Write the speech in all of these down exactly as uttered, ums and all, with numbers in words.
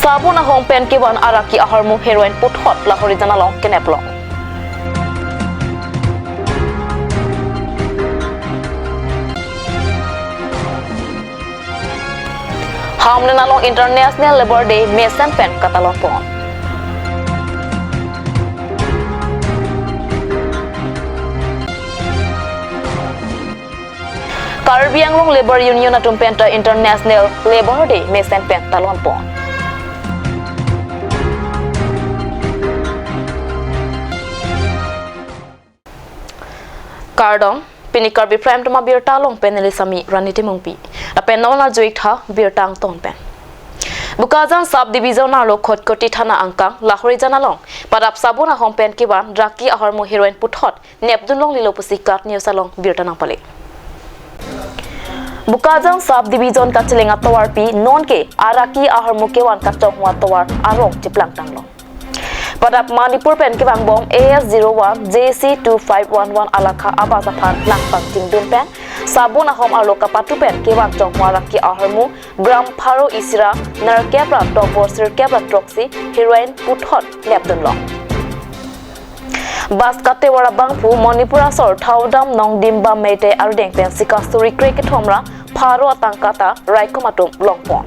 Sabun ahom pen kevan araki ahormu heroin puthot Lahorijan along kenep long. Hamren along International Labour Day mesen pen katalon pon. Karbi Anglong Labour Union atum penta International Labour Day mesen pen talon pon. Kardom, pini Karbi Prime Time abirta along pen neli sami Rani Timungpi. Lapen non arju-ik tha birta angton pen. Bokajan Sub Division arlo Khatkhati Thana angkang Lahorijan along padap sabun ahom pen kevan araki ahormu heroin puthot nepdun longlelo pusi KAT News along birta nangpale. Bokajan Sub Division kacheleng atovarpi nonke araki ahormu kevan kachonghu atovar arong cheplang tanglo. Padap Manipur pen kevangbom A S zero one J C two five one one alakha abas aphan nangpangchingdun pen sabun ahom arlo kapatu pen kevan chonghu araki ahormu gram pharo isi ra nerkep ra tokbor sirkep ra throksi heroin puthot nepdun long. Bas katevar abangphu Manipur asor Thaudam Nongdim Bam Meitei arudeng pensi kasuri krekethom ra pharo atangka ta raikom atum longpon.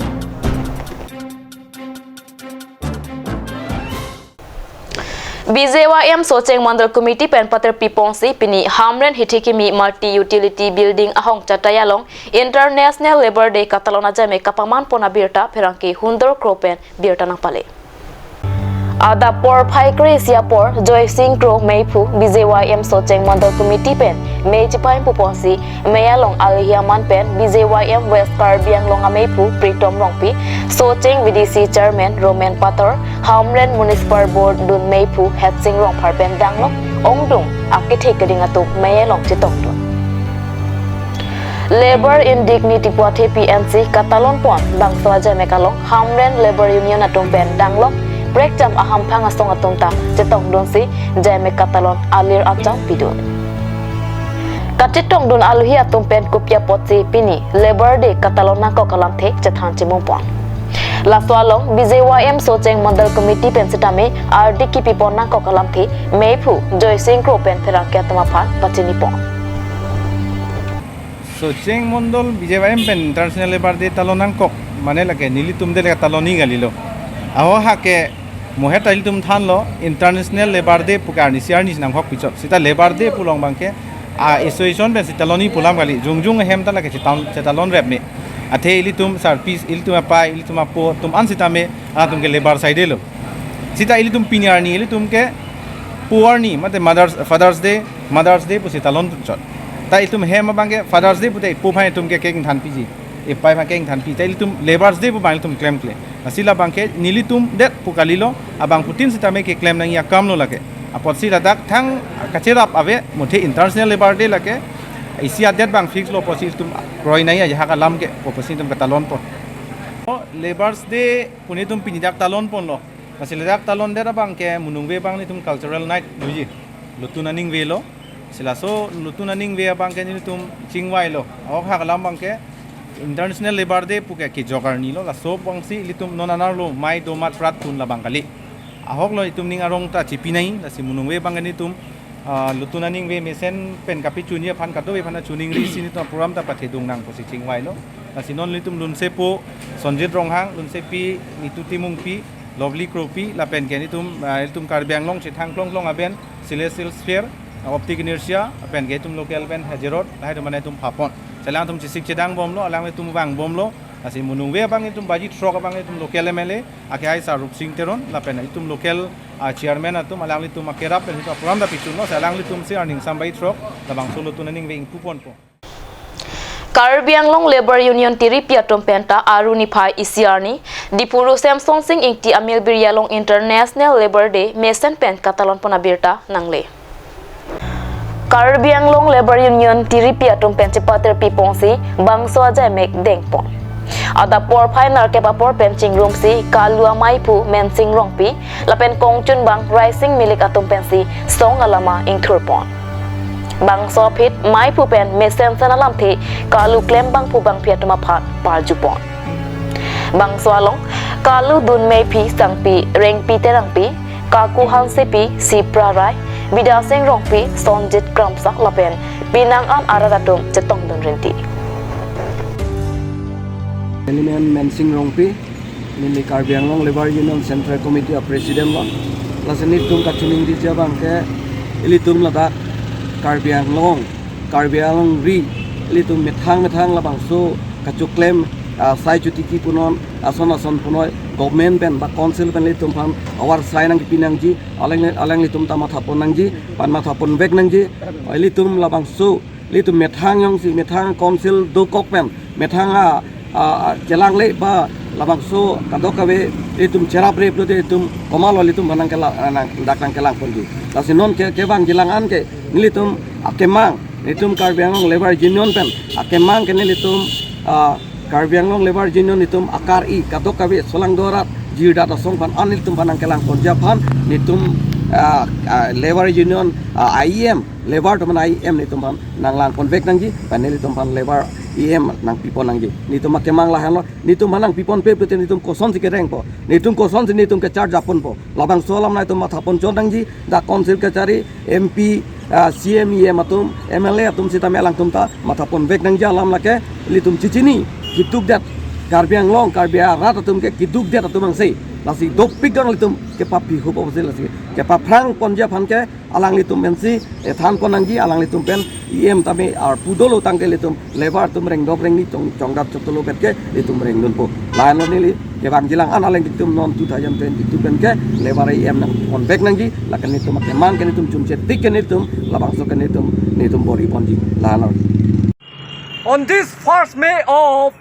B J Y M Socheng Mandal Committee pen paterpi ponsi pini Hamren Hithikimi Multi Utility Building ahong chatai along International Labour Day katalon ajai me kapaman pon abirta pherangke Hundor Kro pen birta nangpale. Adap porphai kre-isi apor Joysing Kro meiphu B J Y M Socheng Mandal Committee pen mei chepaipu ponsi mei along alohi aman pen B J Y M West Karbi Anglong ameiphu Pritom Rongpi, Socheng V D C Chairman Roman Pator, Hamren Municipal Board dun meiphu Hetsing Rongphar pen danglok ongdung akethe keding atum mei along chetongdun. Labour Indignity pu athepi ensi katalon pon bangso ajai me along Hamren Labour Union atum pen danglok prekjam ahamphang asong atum ta chetongdunsi ajai me katalon alir acham pidun. Kachetongdun alohi atum pen kopi apotsi pini Labour Day katalon nangkok alamthe chethan chemung pon. Laso along B J Y M Socheng Mandal Committee pen sitame ardi kipi pon nangkok alamthe meiphu Joysing Kro pen pherangke atum aphan pachini pon. Socheng Mandal B J Y M pen International Labour Day talon nangkok, mane lake nelitum de lake talon ni kalilo. Aho hake mohet ta ilitum thanlo International Labour Day pu ke arnisi arni si nangkok pichot. Sita Labour Day pu long abangke a association pensi talon ni pu alam kali. Jongjong ahem ta lake chetalon, chetalon rep me. Athe ilitum sarpi, ilitum apai, ilitum apo atum an sitame atum ke labour side lo. Sita ilitum pini arni, ilitum ke po arni, mate Mother's, Father's Day, Mother's Day pusi talon chot. Ta itum hem abangke Father's Day pute ipo aphan itum ke kengthan piji. Ipai aphan kengthan pi. Ta ilitum Labour's Day pu abang ilitum klemkle. Lasi la abangke nelitum det pu kalilo, abangphutin sitame keklem nangji akam lo lake. Apotsi ladak thang kacherap ave, muthe International Labour Day lake. Isi adet abang fix lo apotsi itum kroi nangji ajahak alam ke, apotsi itum katalon pon. O, Labour's Day pu nelitum pini dak talon ponlo. Lasi ladak talon det abangke monungve abang nelitum cultural night doji. Lotun aningve lo. Lasi laso lotun aningve abangke nelitum chingvailo. Ahok hak alam abangke International Labour Day pu ke kejok arni lo. Laso abangsi ilitum non anerlo mei do mat prat pun labang kali. Ahok lo itum ning arong ta chipi nangji. Lasi monungve abangke nelitum, ah, lotun aningve mesen pen kapichunji aphan kadokave aphan chuningri si nelitum program ta pathedung nang pusi chingvailo. Lasi non nelitum lunsepo Sonjit Ronghang, lunsepi Nitu Timungpi, Lovely Kropi, lapen ke nelitum, ah, ilitum Karbi Anglong chethang klong klong aben, Celestial Sphere, ah, Optic Inertia, lapen ke itum local pen Hajerot, lahai atum mane itum phapon. Si alangtum chesik chedang bomlo, alanglitum vangbomlo, lasi monungve abang itum baji throk abang itum local M L A, akehai Sir Rupsing Teron, lapen itum local, ah, chairman atum, alanglitum akerap pen itum program ta pichunlo, si alanglitum si arni ingsambai throk, labangso lotun aningve ingpu ponpo. Karbi Anglong Labour Union tiripi atum penta Aru niphai isi arni, Diphu Ru Semsonsing Ingti amilbiri along International Labour Day mesen pen katalon pon abirta nangle. Karbi Anglong Labour Union tiripi atum pen chepaterpi ponsi bangso ajai mek dengpon. Adap porphai nerkep apor pen chingrumsi kalu ameiphu Mensing Rongpi, lapen kongchunbang Raising Milik atum pensi song alama ingthurpon. Bangso aphi meiphu pen mesen sen alamthe kalu klem bangphu bangphi atum aphan parjupon. Bangso along Kaludun Meiphi Sangpi, Rengpi Terangpi, Kaku Hansepi, Sipra Rai, Bidasing Rongpi, Sonjit Kramsa lapen pinang an arat atum chetongdun rinti. Neli men Mensing Rongpi, neli Karbi Anglong Labour Union Central Committee a President lo. Lasi nelitum kachiningri abang ke ilitum ladak Karbi Anglong, Karbi Anglong ri, ilitum methang methang labangso kachoklem, ah, sai chotiki punon, ason ason punoi, government pen ba council pen ilitum aphan avar sai nangkipi nangji, aleng alanglitum ta mathapon nangji, pan mathapon vek nangji, ilitum labangso, ilitum methang jongsi, methang council dokok pen, methang a, a, a, chelangle ba labangso kadokave ilitum cherap rep lote ilitum komatlo ilitum aphan nangkelang, nang, dak nangkelang ponji. Lasi non ke, kevangji lang an ke, nelitum akemang, nelitum Karbi Anglong Labour Union pen akemang ke nelitum, ah, Karbi Anglong Labour Union nelitum akar-i kadokave solangdo arat jirdat asong aphan an nelitum aphan nangkelang ponji aphan nelitum, ah, ah, Labour Union, ah, I E M, labour atum aphan I E M nelitum aphan nanglang ponvek nangji, pen nelitum aphan labour E M nangpipon nangji. Nelitum akemang lahenlo, nelitum aphan nangpiponpe pute nelitum kosonsi kerengpo, nelitum kosonsi nelitum kecharge ponpo. Labangso alam nelitum mathapon chot nangji, dak council kachari, M P, ah, C M, E M atum, M L A atum sitame alangtum ta mathapon vek nangji alam lake, ilitum chichini, kidukdet, Karbi Anglong, Karbi arat atum ke kidukdet atum angse. Lasi dopik gang ilitum kepaphi hupo si lasi, kepaphrang ponji aphan ke, alanglitum pensi, ethan pon nangji, alanglitum pen, E M tame arpu dolo tangte ilitum, labour atum rengdok rengni chong, chongdat chotolo vet ke, ilitum rengdunpo. Lahenlo neli, kevangji lang an alangtum non two thousand twenty-two pen ke, labour E M nangponvek nangji, lake nelitum akemang ke nelitum chunche tik ke nelitum, labangso ke nelitum, nelitum bor-i ponji. Lahenlo. On this first May of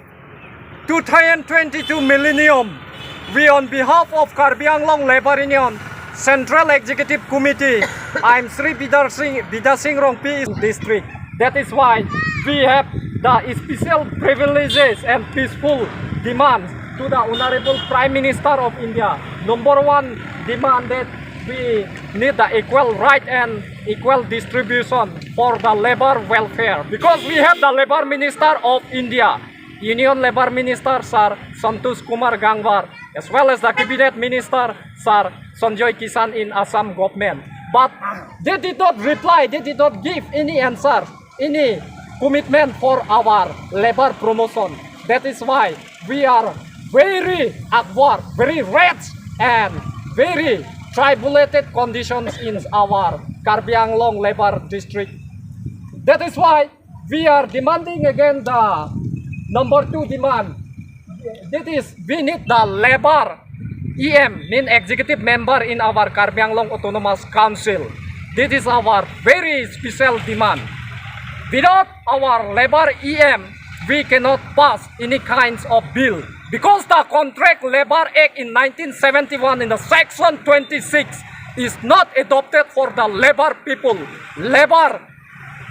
two thousand twenty-two millennium, we on behalf of Karbi Anglong Labour Union Central Executive Committee, I am Shri Bidar Singh, Bidasing Rongpi District. That is why we have the special privileges and peaceful demands to the Honorable Prime Minister of India. Number one demand that we need the equal right and equal distribution for the labour welfare. Because we have the Labour Minister of India, Union Labour Minister Sir Santosh Kumar Gangwar, as well as the Cabinet Minister Sir Sanjoy Kisan in Assam government. But they did not reply, they did not give any answer, any commitment for our labour promotion. That is why we are very awkward, very wretched, and very tribulated conditions in our Karbi Anglong Labour District. That is why we are demanding again the number two demand. That is, we need the labour E M, mean executive member in our Karbi Anglong Autonomous Council. This is our very special demand. Without our labour E M, we cannot pass any kinds of bill. Because the Contract Labour Act in nineteen seventy-one in the section twenty-six is not adopted for the labour people, labour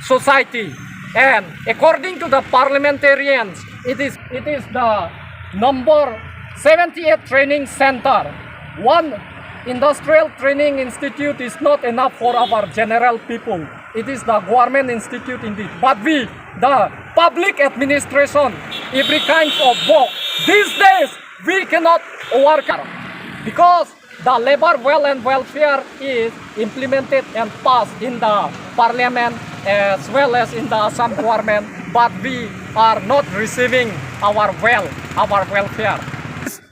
society. And according to the parliamentarians, it is, it is the number seventy-eight training center. One industrial training institute is not enough for our general people. It is the government institute indeed. But we, the public administration, every kinds of work, these days we cannot work because the labour well and welfare is implemented and passed in the parliament as well as in the Assam government, but we are not receiving our well, our welfare.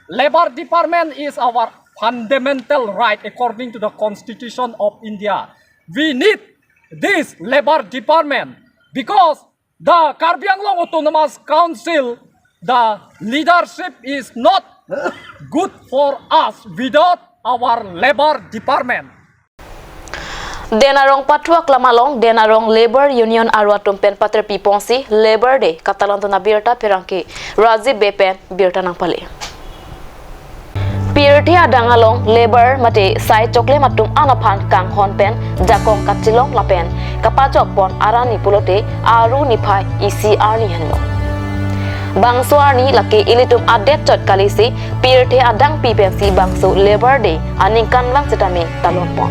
Labour department is our fundamental right according to the Constitution of India. We need this labour department because the Karbi Anglong Autonomous Council, the leadership is not good for us without our labour department. Den Arong Pathu Aklam along Den Arong Labour Union arat atum pen paterpi ponsi Labour Day katalon dun abirta pherangke Rajiv Bey pen birta nangpale. Pirthe adang along labour mate sai choklem atum an aphan kanghon pen jakong kachelong lapen kapachok pon arni pulote aru niphai isi arni henlo. Bangso arni lake ilitum adet chot kalisi pirthe adangpi pensi bangso Labour Day aningkanvang setame talon pon.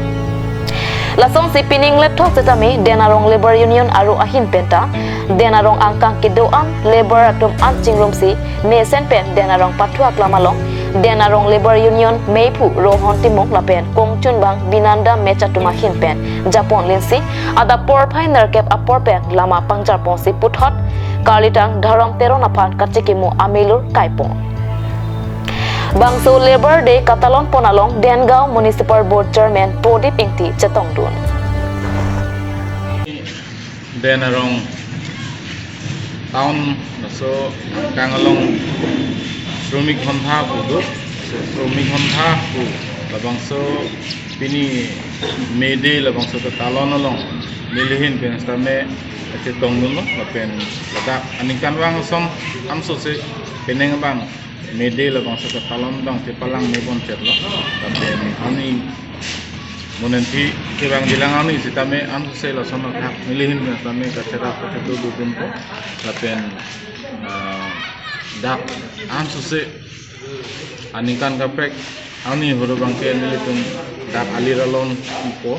Lasonsi pining lethok setame Den Arong Labour Union aru ahin penta Den Arong angkang kedo-an labour atum an chingrumsi mesen pen Den Arong Pathu Aklam along Den Arong Labour Union meiphu Rohon Timung lapen kongchunbang Binanda Mech atum ahin pen japon linsi adap porphai nerkep apor pen lama pangjarponsi puthot karlitang Dharam Teron aphan kachekimo amelur kaipon. Bangso Labour Day katalonpon along Dengaon Municipal Board Chairman Prodip Ingti chetongdun. Den Arong town laso kang along Shramik Sontha pu do, Shramik Sontha pu labangso pini May Day labangso katalon along nelihin pen sitame chetongdunlo lapen ladak aningkanvang ason amso si penang abang May Day labangso katalon abang chepalang mebon chetlo. Lapen ani monanthi kevang bilang ani sitame amso si lason athak nelihin pen sitame kacherap kachetu dudunpo. Lapen, ah, dak amso si aningkan kaprek ani horo abangke nelitum dak alir alon ipo,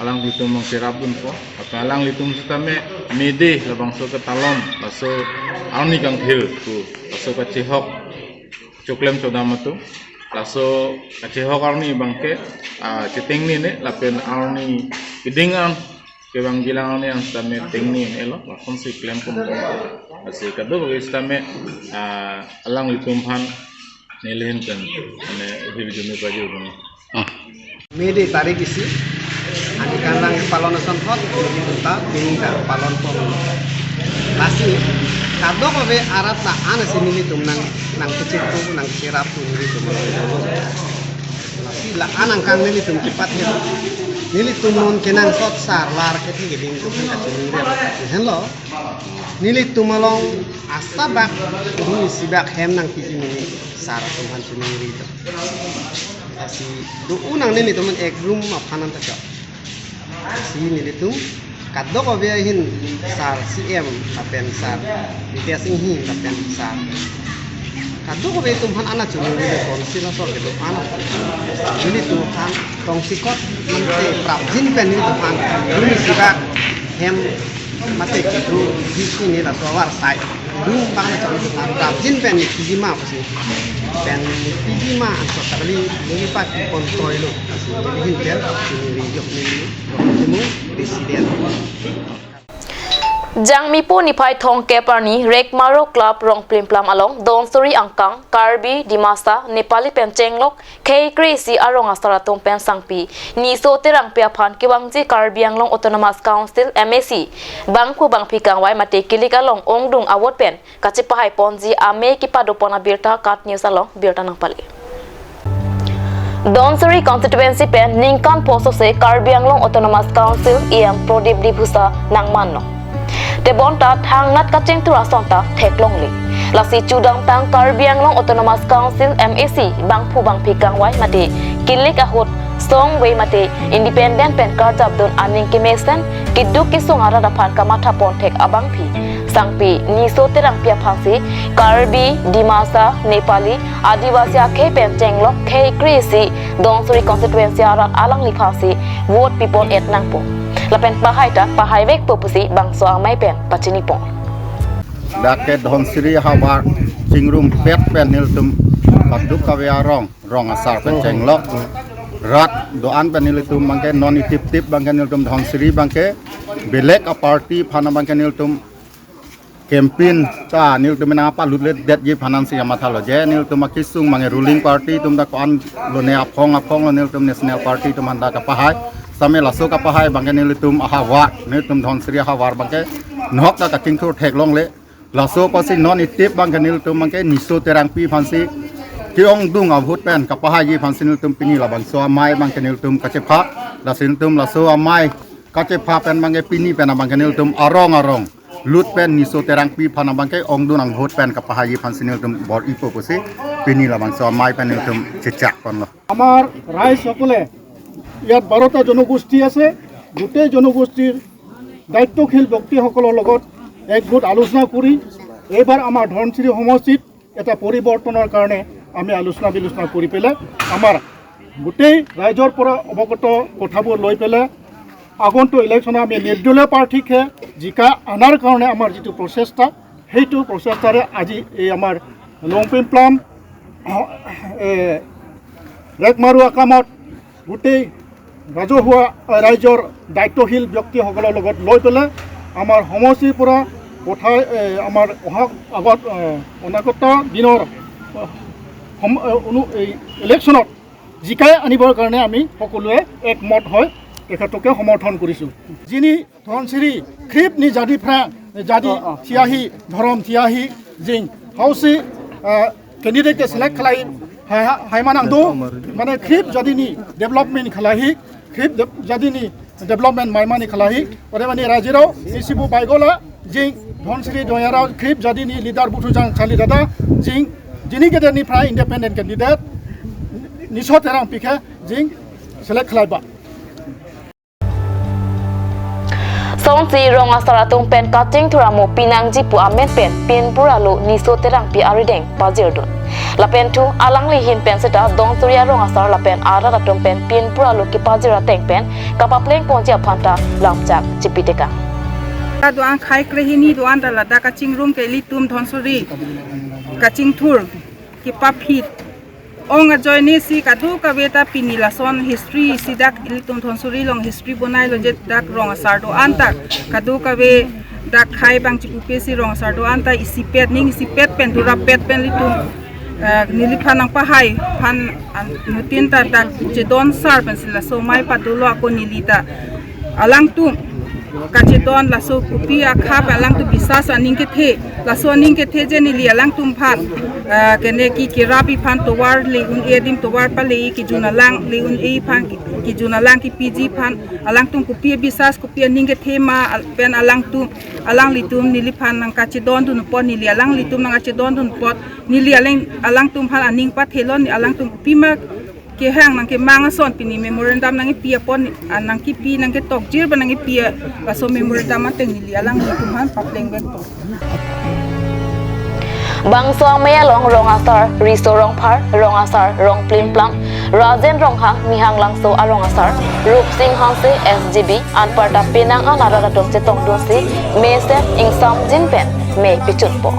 alanglitum abang cherapdunpo. Lapen alanglitum sitame May Day labangso katalon laso arni kangthir pu laso kachehok choklem chodam atum. Laso kachehok arni abangke, ah, chetengnene lapen arni keding an kevang bilang arni an sitame tengnene lo, lasonsi klem kum kum. Lasi kadokave sitame, ah, alanglitum aphan nelihin pen mane hirjume pajudun. May Day tarik isi, aningkanvang palon asonthot, nelitum ta pini ta palonpon. Lasi kadokave arat la-an si nelitum nang, nangkachetong, nangcherapdun nelitum. Lasi la-an angkang nelitum kipat he. Nelitum non kenangsot sar lar kethe keding atum aphan kachiningri henlo. Nelitum along asabak, dum isi bak hem nangpiji mini sar atum aphan chiningri do. Lasi do-un nangne nelitum ek room aphan anta chok. Lasi nelitum kadokave ahin sar C M lapen sar B T S Inghi lapen sar kadokave atum aphan ana chiningri do, council asor kedo aphan. Nelitum aphan tongsekot mate prapjin pen nelitum aphan dum isi bak hem mate kedru bisi ne laso avarsai dum bang na chong aphan prapjin pen piji ma pusi. Pen piji ma anso kali neli pati pon toilo. Lasi nelihin pen chiningri jok neli Rohon Timung, President. Jangmipo niphai thomkep arni Rekmaro Club Rongplimplam along Donsuri angkang Karbi, Dimasa, Nepali pen chenglok khei kre-isi arong asar atum pen sangpi Niso Terangpi aphan kevangji Karbi Anglong Autonomous Council, M A C, bangphu bangphi kangvai mate kilik along ongdung avote pen kachepahaiponji amei kepadopon abirta KAT News along birta nangpale. Donsuri constituency pen ningkan pho sose Karbi Anglong Autonomous Council E M Prodip Diphusa nangmanlo. Tebonta thangnat kachingthur ason ta theklongle. Lasi chudamtang Karbi Anglong Autonomous Council, M A C, bangphu bangphi kangvai mate kilik ahut songvei mate independent pen karjapdun aning kemesen keduk kesung arat aphan kamathapon thek abangphi sangpi Niso Terangpi aphansi Karbi, Dimasa, Nepali, Adivasi akhei pen chenglok khei kre-isi Donsuri constituency arat alangliphansi vote pipon-et nangpo. Lapen pahai ta pahaivekpo pusi bangso amei pen pachinipon. Dak ke Donsuri havar chingrumpet pen nelitum kadokave arong, rong asar pen chenglok rat do-an pen nelitum abangke non itip tip abangke nelitum Donsuri abangke belek a-party aphan abangke nelitum campaign ta nelitum nangpalutledetji aphan ansi kamathalo, je nelitum akesung abangke ruling party atum ta ko-an lone aphong aphong lo nelitum national party atum aphan ta kapahai. Same laso kapahai abangke nelitum ahavar, nelitum Donsuri ahavar abangke nahok ta kachingthur theklongle. Laso apotsi non itip abangke nelitum abangke Niso Terangpi aphansi ke-ongdung avote pen kapahaiji aphansi nelitum pini labangso amei abangke nelitum kachepha. Lasi nelitum laso amei kachepha pen abangke pini pen abangke nelitum arong arong lut pen Niso Terangpi aphan abangke ongdung avote pen kapahaiji aphansi nelitum bor-ipo pusi pini labangso amei pen nelitum chechakponlo. আমাৰ ৰাইজসকলে ইয়াত বাৰটা জনগোষ্ঠী আছে, গোটেই জনগোষ্ঠীৰ দায়িত্বশীল ব্যক্তিসকলৰ লগত একগোট আলোচনা কৰি এইবাৰ আমাৰ ধনশিৰি সমষ্টিত এটা পৰিৱৰ্তনৰ কাৰণে আমি আলোচনা বিলোচনা কৰি পেলাই আমাৰ গোটেই ৰাইজৰ পৰা অৱগত কথাবোৰ লৈ পেলাই আগন্তুক ইলেকশ্যনত আমি নিৰ্দলীয় প্ৰাৰ্থীকহে জিকা অনাৰ কাৰণে আমাৰ যিটো প্ৰচেষ্টা, সেইটো প্ৰচেষ্টাৰে আজি এই আমাৰ ৰংপ্ৰিমপ্লাম এ, ৰেক মাৰোৱা কামত গোটেই ৰাজহুৱা, এ, ৰাইজৰ দায়িত্বশীল ব্যক্তিসকলৰ লগত লৈ পেলাই আমাৰ সমষ্টিৰ পৰা পঠাই, এ, আমাৰ অহা আগত, এ, অনাগত দিনৰ, এ, সম-, এ, অনু-, এই ইলেকশ্যনত জিকাই আনিবৰ কাৰণে আমি সকলোৱে একমত হৈ তেখেতকে সমৰ্থন কৰিছোঁ। যিনি ধনশিৰি, Kripa ni jadi phrang, jadi thiahi, dhorom thiahi, jing hausi, ah, candidate ke select khalai, hai, hai manang do, mane khrip jadi ni development khalai hi, khrip de-, jadi ni development mai mani khalai hi, ore mani rajirao, isi bu baigola, jing Dhonsiri Doyarao khrip jadi ni leader buthu jang chali dada, jing jini ke ni phrang independent candidate, Niso Terangpi ke, jing select khalai ba. Sonsi rong asar atum pen kachingthur amo pinangji pu amen pen pinpur alo Niso Terangpi arideng pajirdun. Lapen thu alangli ahin pen seta Donsuri arong asar lapen arat atum pen pinpur alo kepajir ateng pen kapapleng ponji aphan ta lamchak chipitekang. Doan khai krehini doan ta ladak kachingrum ke ilitum Dhonsuri kachingthur kepaphit ong ajoine si kadokave ta pini lason history si dak ilitum Dhonsuri along history bonailo je dak rong asar doan ta kadokave dak khai bang chipupe si rong asar doan ta isipet ning isipet pen durapet pen ilitum, eh, neliphan nangpahai aphan an-, nutin ta dak chedon sar pensi laso mai padolo ako neli ta alangtum kachedon laso kopi akha pen alangtum bisas aning kethe, laso aning kethe je neli alangtum aphan, ah, kene ki kirapi aphan tovar le un-e adim tovar pale kejun alang le un-e aphan kejun alang kepiji aphan alangtum kopi bisas kopi aning kethe ma al-, pen alangtum alanglitum neliphan nangkachedondun apot neli alanglitum nangkachedondun apot neli alang alangtum aphan aning pathelon alangtum kopi ma kehang nangkemang ason pini memorandum nangkepi apot, ah, nangkepi nangketokjir ba nangkepi, ah, laso memorandum ateng neli alanglitum aphan papleng vekpo. Bangso amei along rong asar Riso Rongphar, rong asar Rongplimplang, Rajen Ronghang, Nihang Langso arong asar Rupsing Hanse, S G B, anparta penang an arat atum chetongdunsi mesen ingsamjin pen mei pechunpo.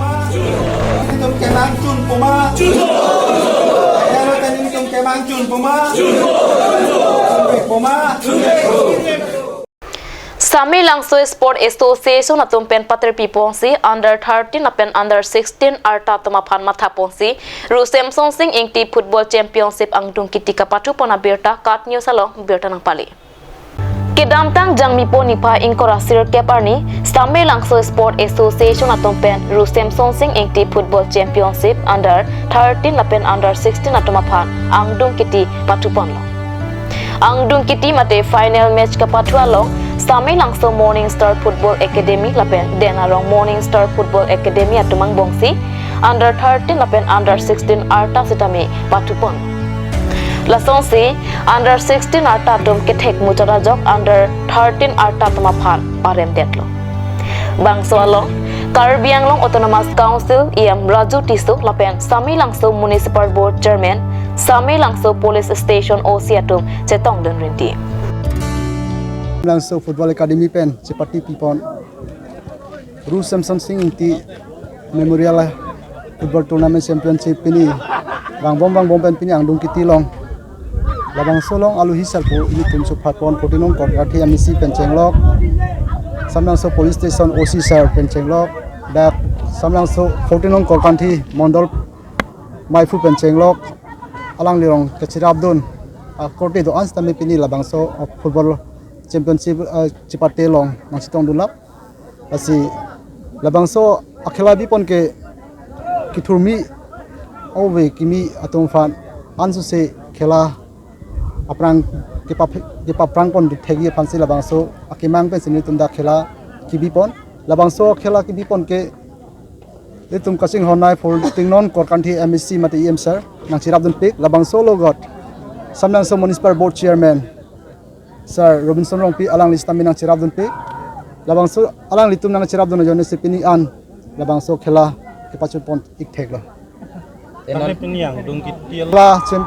Samei Langso Sport Association atum pen paterpi ponsi under thirteen lapen under sixteen arta atum aphan matha ponsi Ru Semsonsing Ingti Football Championship angdung kiti kapathu pon abirta KAT News along birta nangpali. Kedamtang Jangmipo niphai ingkoi ra sirkep arni, Samei Langso Sport Association atum pen Ru Semsonsing Ingti Football Championship under thirteen lapen under sixteen atum aphan angdung kiti pathu ponlo. Angdung kiti mate final match kapathu along, Samei Langso Morning Star Football Academy lapen Den Arong Morning Star Football Academy atum angbongsi, under thirteen lapen under sixteen arta sitame pathu pon. Lasonsi, under sixteen arta atum kethek muchot ajok under thirteen arta atum aphan paremdetlo. Bangso along, Karbi Anglong Autonomous Council E M Raju Tisso lapen Samei Langso Municipal Board Chairman, Samei Langso Police Station O C atum chetongdun rinti. Langso Football Academy pen chepati pipon Ru Semsonsing Ingti Memorial Football Tournament Championship pini vangbom vangbom pen pini angdung kiti long. Labangso along aluhi sarpo ilitum chuphat pon fourteen nong Korkanthi M A C pen chenglok, Samei Langso Police Station O C sir pen chenglok, dak Samei Langso fourteen nong Korkanthi Mondol Maiphu pen chenglok, alanglirong kachirapdun akorte do-an sitame pini labangso football championship, eh, chepate along nangchetongdunlap. Lasi labangso akhela bipon ke kethurmi ove kimi atum aphan ansose khela aphrang kepap-, kepaphrang pon thekji aphansi labangso akemang pensi nelitum dak khela kebipon. Labangso khela kebipon ke ilitum kachinghon nei fourteen nong Korkanthi M A C mate E M sir nangcherapdunpik. Labangso alogot Samei Langso Municipal Board Chairman Sir Robinson Rongpi alangli sitame nangcherapdunpik. Labangso alanglitum nangcherapdun ajoine si pini an labangso khela kepachun pon ik theklo. Tangte pini angdung kiti la chem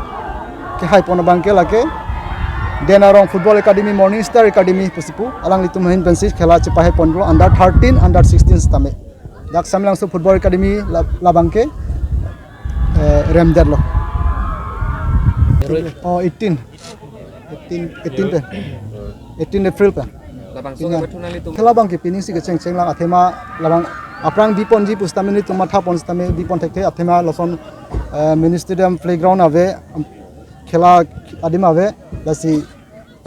kehai pon abang ke lake Den Arong Football Academy, Morning Star Academy pusi pu alanglitum ahin pensi khela chepahai ponlo under thirteen, under sixteen sitame. Dak Samei Langso Football Academy la-, labang ke eh, remdetlo. Oh, eighteen. Eighteen, eighteen pen. Eighteen April pen. Labangso, pini ke bethuna litum. Khela abang ke pining si kechengcheng lang athema labang aphrang biponji pusitame nelitum mathapon sitame bipon thekthe athema lason, eh, mini stadium playground ave, khela adim ave, lasi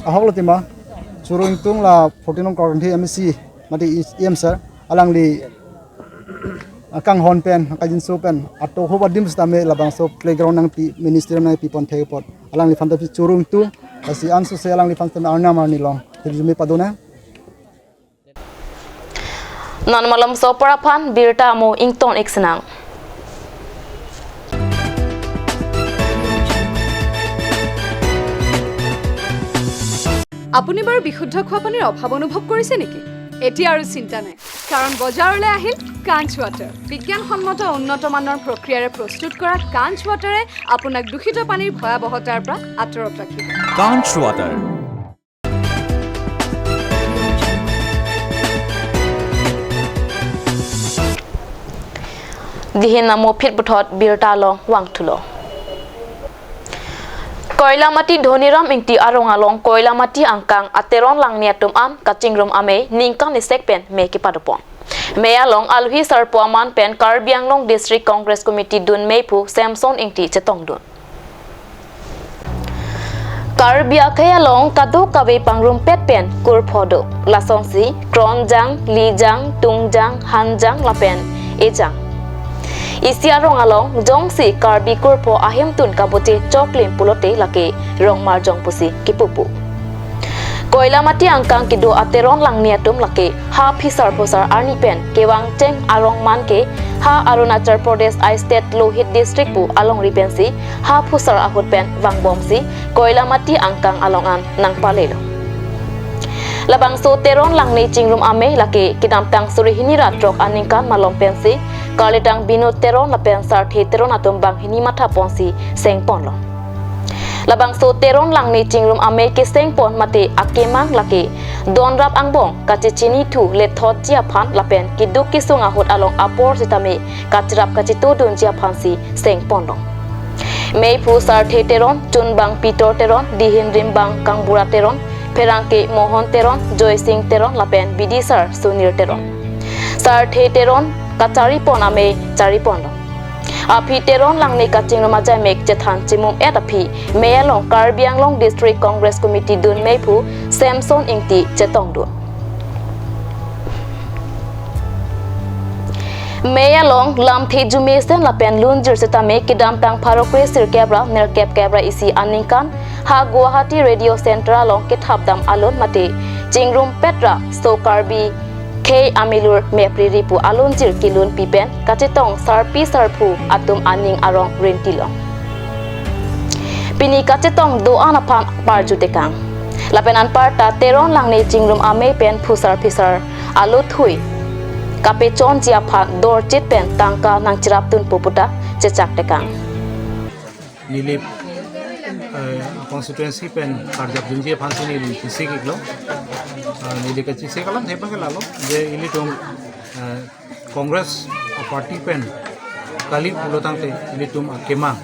ahok lo tema Churu Ingtung la fourteen nong Korkanthi M A C mate E M sir alangli akanghon pen, kajinso pen, ato ho adim sitame labangso playground nangpi, mini stadium nangpipon thek apot alangliphan ta pi Churu Ingtung, lasi ansose alangliphan ta arnam arni long hirjume padonang. Non malomso apor aphan birta amo ington ik sinang. আপুনি বাৰু বিশুদ্ধ খোৱা পানীৰ অভাৱ অনুভৱ কৰিছে নেকি? এতিয়া আৰু চিন্তা নাই, কাৰণ বজাৰলৈ আহিল কাঞ্চ ৱাটাৰ। বিজ্ঞানসন্মত উন্নত মানৰ প্ৰক্ৰিয়াৰে প্ৰস্তুত কৰা কাঞ্চ ৱাটাৰে আপোনাক দূষিত পানীৰ ভয়াৱহতাৰ পৰা আঁতৰত ৰাখিব। Kanch Water. Dihin amo phit puthot birta along vangthulo. Koilamati Dhoniram Ingti arong along Koilamati angkang a Teron Langne atum an kachingrum amei ningkan isek pen mei kepadopon. Mei along alohi sarpo aman pen Karbi Anglong District Congress Committee dun meiphu Samson Ingti chetongdun. Karbi akhei along kadokave pangrumpet pen kurpho do. Lasonsi Kronjang, Lijang, Tungjang, Hanjang lapen Ejang. Isi arong along jongsi Karbi kurpho ahemtun kaboche choklim pulote lake Rongmarjong pusi kipupu. Koilamati angkang kedo a Teron Langne atum lake ha phisar phusar arni pen kevang cheng arong man ke ha Arunachal Pradesh a state Lohit district pu alongri pensi ha phusar ahut pen vangbomsi Koilamati angkang along an nangpalelo. Labangso Teron Langne chingrum amei lake kedamtang suri hini ra throk aningkan malom pensi karlidang Binod Teron lapen Sarthe Teron atum banghini mathaponsi sengponlo. Labangso Teron Langne chingrum amei kesengpon mate akemang lake donrap angbong kachechinithu lethotji aphan lapen keduk kesung ahut along apor sitame kachirap kachetodunji aphansi sengponlo. Meiphu Sarthe Teron, chunbang Peter Teron, dihin rimbang Kangbura Teron, pherangke Mohon Teron, Joysing Teron lapen bidisar Sunir Teron. Sarthe Teron kacharipon amei chariponlo. Aphi Teron Langne kachingrum ajaimek chethan chimum et aphi mei along Karbi Anglong District Congress Committee dun meiphu Samson Ingti chetongdun. Mei along lamthe jumesen lapen lunjir sitame kedamtang pharo kre sirkep ra nerkep kep ra isi aningkan ha Guwahati Radio Center along kethapdam alun mate chingrumpet ra so Karbi khei amelur mepriri pu alunjir kelunpi pen kachetong sarpi sarpo atum aning arong rentilo. Pini kachetong do-an aphan parjutekang. Lapen anparta Teron Langne chingrum amei pen phusar phisar aluthui kapechonji aphan dorchit pen tangka nangchirapdunpo puta chechaktekang. Neli, eh, constituency pen karjapdunji aphansi neli chesik iklo. Ah, neli kachesik alamthe abang ke lalo, je ilitum, eh, Congress party pen kali pulotangte ilitum akemang,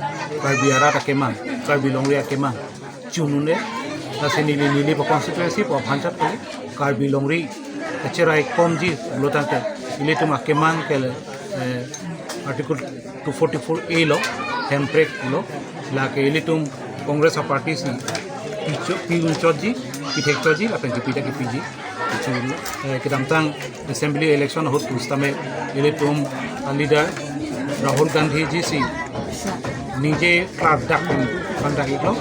Karbi arat akemang, Karbi longri akemang chunune, lasi neli, neli pa constituency pu aphan chat kali, Karbi longri kacheraikomji pulotangte ilitum akemang ke, eh, Article two forty-four A lo, hemprek lo, lake ilitum Congress party si picho-, piunchotji, pithekchotji, lapen kipida kipiji. Pichu, eh, kedamtang assembly election ahut pusitame ilitum a leader Rahul Gandhi ji si ningje klardak, klardak iklo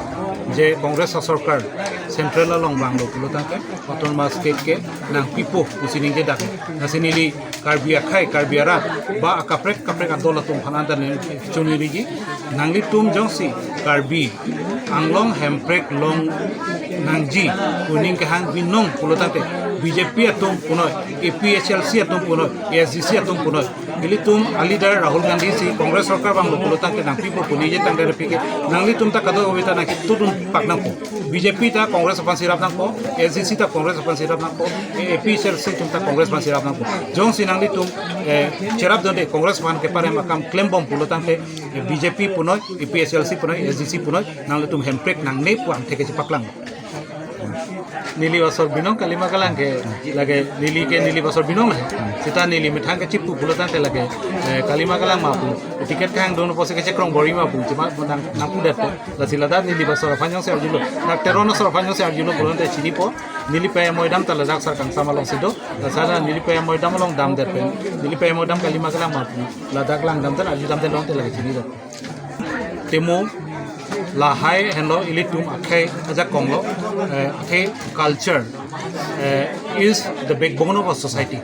je Congress asorkar central along vanglo pulotangte autonomous state ke nangpipo pusi ningjedak. Lasi neli Karbi akhei, Karbi arat, ba akaprek kaprek adol atum aphan anta neli chongniriji, nanglitum jongsi Karbi Anglong hemprek longnangji pu ning kehang binong pulotangte, B J P atum punoi, A P H L C atum punoi, A S D C atum punoi. Ilitum a-leader Rahul Gandhi si Congress sorkar vanglo pulo tangte nangpipo pu ningje tangte pike. Nanglitum ta kadokave ta nangketudun pak nangpo. B J P ta Congress aphan si rap nangpo, A S D C ta Congress aphan si rap nangpo, A P H L C atum ta Congress aphan si rap nangpo. Jongsi nanglitum, eh, cherapdunde Congress aphan keparem akam klembom pulo tangte, eh, B J P punoi, A P H L C punoi, A S D C punoi, nanglitum hemprek nangne pu angthek kachepaklang. Neli vasor binong Kalima Kalang ke, lake neli ke neli vasor binong lah. Seta neli methang kechipu pulo tangte lake, eh, Kalima Kalang ma pu. Ticket kangdun apotsi kechekrong bor-i ma pu. Cuma nang, nangpudet pu. Lasi ladak neli vasor aphan jongsi arjulo. Dak Teron asor aphan jongsi arjulo pulote chinipo. Neli pei amoidam ta ladak Sarkangsam alongsi do. Lasi neli pei amoidam along damdet pen, neli pei amoidam Kalima Kalang ma pu. Ladak langdamdet, arjudamdet longte lake chinidet. Temo lahai henlo ilitum akhei ajakong lo, eh, akhei culture, eh, is the backbone of a society.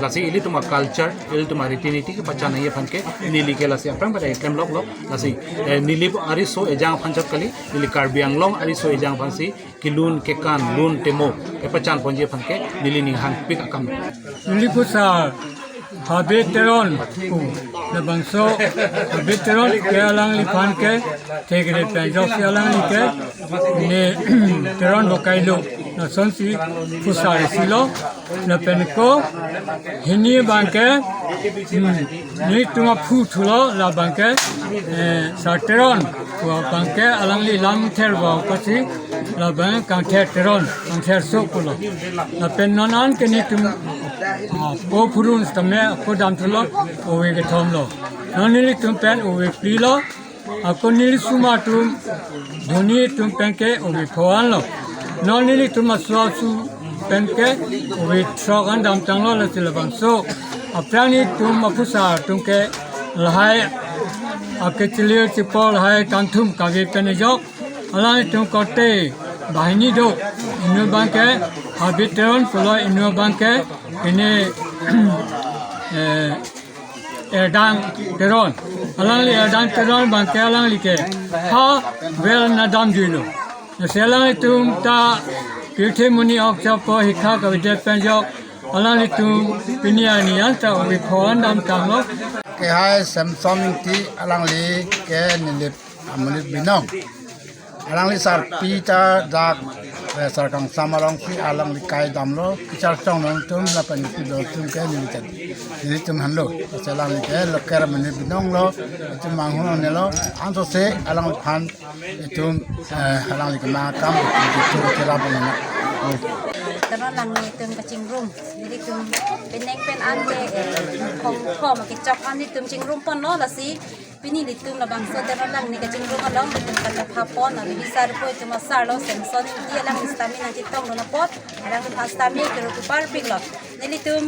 Lasi ilitum a-culture, ilitum a-riti niti kepachan nangji aphan ke neli ke lasi aphrang pada klem lok lo, lasi, eh, neli ariso ejang aphan chot kali, neli Karbi Anglong ariso ejang aphansi kelun kekan lun temo kepachan ponji aphan ke neli ning hangpik akam. Neli pusa Habe Teron pu, labangso Habe Teron ke alangliphan ke thekre pen ajoksi alangli ke ne Teron bokailo, lasonsi pusa isi lo. Lapen ko hini abang ke, hmm, nelitum aphu thulo labang ke, eh, Sar Teron pu abang ke alangli lamther ba apotsi labang Kangther Teron, Kangther so pulo. Lapen non an ke nelitum, ah, po phurun sitame po dam thulo, ove kethom lo. Non nelitum pen ove phli lo. Ako neli suma atum, Dhoni atum pen ke ove pho-an lo. Non nelitum aso asu pen ke ove throk an damtanglo, lasi labangso aphrang nelitum apusa atum ke lahai akechelir chepol lahai kangthum kave pen ajok. Alanglitum korte banghini do. Inut abang ke Habe Teron pulo, inut abang ke ini, eh, Erdang Teron. Alangli Erdang Teron abang ke alangli ke ha well na damjuilo. Lasi alanglitum ta pirthe muni ok chapo hikha kavedet pen ajok. Alanglitum pini arni an ta ove pho-an damtanglo. Ke hai Samson Ingti alangli ke neli amonit binong. Alangli sarpi ta dak, eh, Sarkangsam alongsi alangli kai damlo, kacharchong nangtum lapen kedo atum ke neli tet. Nelitum henlo, lasi alangli ke local amonit binong lo, itum manghun nelo, ansose alangliphan itum, eh, alangli kena kam itum itum kira bangna. Teron Langne itum kachingrum, nelitum penang pen an ke, eh, khong khom kechok an itum chingrum ponlo, lasi pini nelitum labangso Teron Langne kachingrum along nelitum kachepha pon, avi bisar po itum asar lo Samson Ingti, alangli sitame nangchetongdun apot, alangli sitame kero kupar pik lo. Nelitum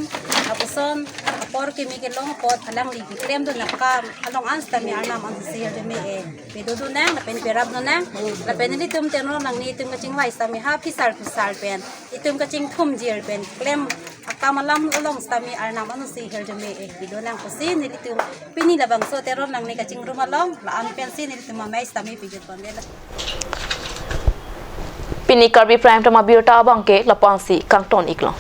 apuson apor kimi kelong apot alangli keklemdun akam along an sitame arnam an sisir deme e. Pedodun nang, lapen perapdun nang, lapen nelitum Teron Langne itum kachingvai sitame ha phisar phisar pen itum kachingthum jir pen klem akam alam along sitame arnam an sisir deme e. Pedodun nang pusi nelitum pini labangso Teron Langne kachingrum along la-an pensi nelitum amei sitame pejut ponde la. Pini Karbi Prime Time abirta abang ke lapu-ansi kangton iklo.